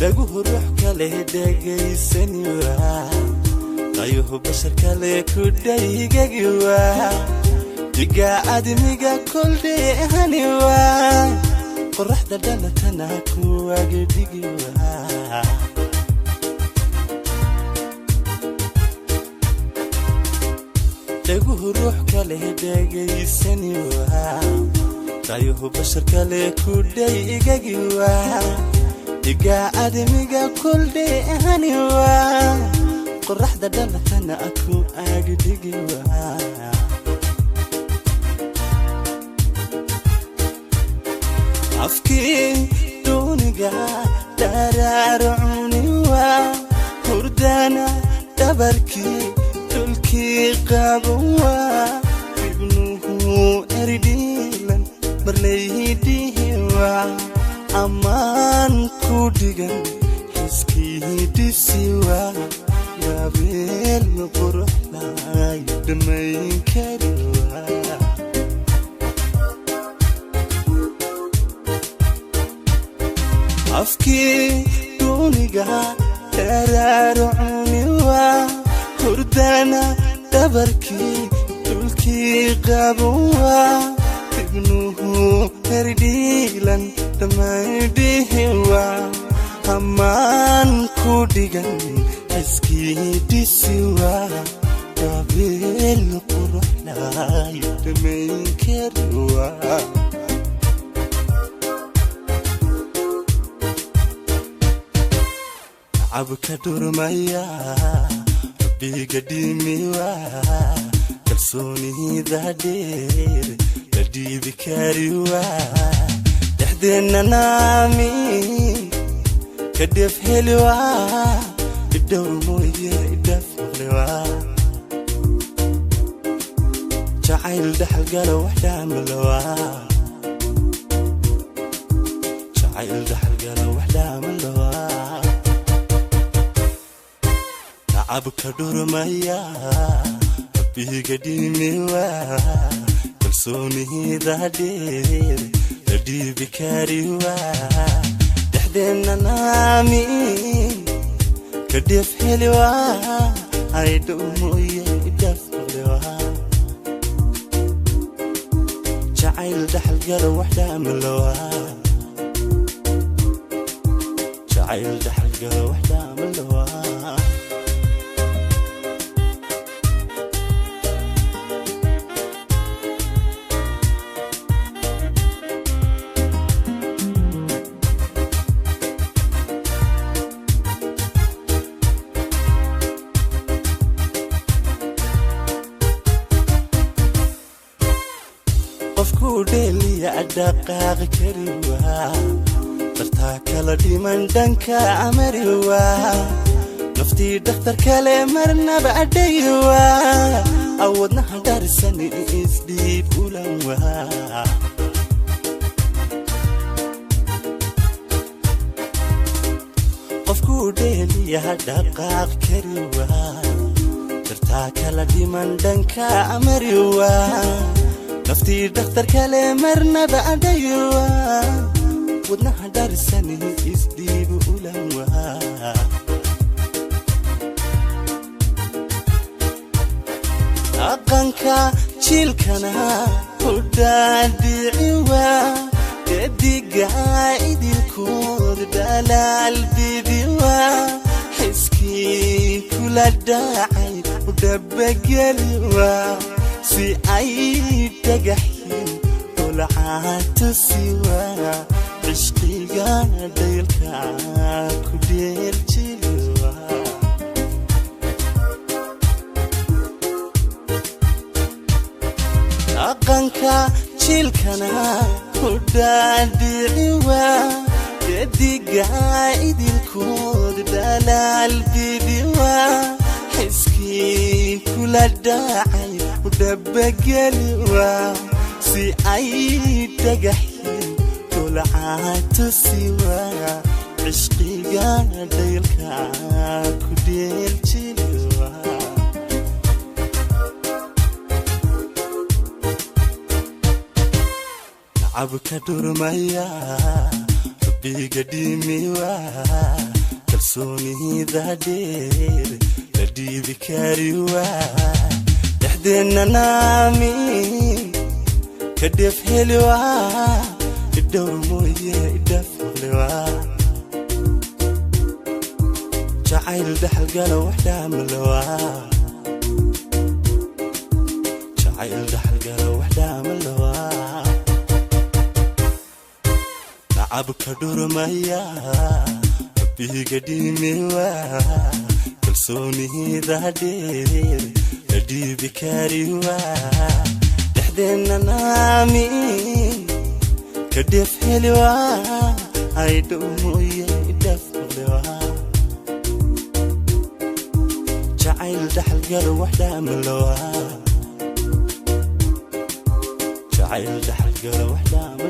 Dhaguhu ruux kale dhegaysani waa, dayuhu bashar kale ku dhaygagi waa, dhiga admiga koldheehani waa, qoraxda dhalatana kuwaga dhigi waa. Dhaguhu ruux kale dhegaysani waa, dayuhu bashar kale ku dhaygagi waa, dhiga admiga koldheehani waa, qoraxda dhalatana ku agdhigi waa. Afkii duuniga dharaaro cuni waa, hurdana dhabarkii dhulkii qaban waa, ibnuhu eridhiilan marlaydihi waa, ammaan ku dhigan xiskii dhisi waa, gabeel quruxlay dhammayn kari waa. Afkii duuniga dharaaro cuni waa, hurdana dhabarkii dhulkii qaban waa, ibnuhu herdhiilan dhammaydhihi waa, ammaan ku dhigan xiskii dhisi waa, gabeel quruxlay dhammayn kari waa. Cabka dhurmaya rabbiga dhimi waa, kalsoonida dheer la dhiibi kari waa, dhexdeenna naami ka dheef heli waa, idhowr mooye idhaaf maqli waa. Jacayl dhaxalgala wax dhaamalowa, jacayl dhaxalgala wax dhaamalowa. Tacabka dhurmaya rabbiga dhimi waa, kalsoonida dheer la dhiibi kari waa, dhexdeenna naami ka dheef heli waa, aydhow mooye idhaaf maqli waa. Jacayl dhaxalgala wax dhaamalowa, jacayl dhaxalgala wax dhaamalowa. Qofkuu dheeliya dhaqaaqi kari waa, dartaa kala dhiman dhanka amari waa, naftii dhakhtar kale marnaba adhay waa, awadnaha dharsani isdhiib ulan waa. Qofkuu dheeliya dhaqaaq kari waa, dartaa kala dhiman dhanka amari waa, naftii dhakhtar kale marnaba adhay waa, wadnaha dharsani isdhiib ulan waa. Dhaqanka jiilkana hudhaadhici waa, dadiga idilkood dhalaal bidi waa, xiskii kula dhacay udhabageli waa, si ay dhagaxyin dolcaatusi waa, cishqiga dhaylka ku dheeljili waa. Dhaqanka jiilkana hudhaadhici waa, dadiga idilkood dhalaal bidi waa, xiskii kula dhacay udhabageli waa, si ay dhagaxyin dolcaatusi waa, cishqiga dhaylka ku dheeljili waa. Tacabka dhurmaya. Rabbiga dhimi waa kalsoonida dheer la dhiibi kari waa. Dhexdeenna naamin ka dheef heli waa, idhowr mooye idhaaf maqli waa. Jacayl dhaxalgala wax dhaamalowa, jacayl dhaxalgala wax dhaamalowa. Nacabka dhurmaya, rabbiga dhimi waa kalsoonida dheer la dhiibi kari waa. Dhexdeenna naamin ka dheef heli waa, aydhow mooye idhaaf maqli waa. Jacayl dhaxalgala wax dhaamalowa, jacayl dhaxalgala wax dhaamalowa.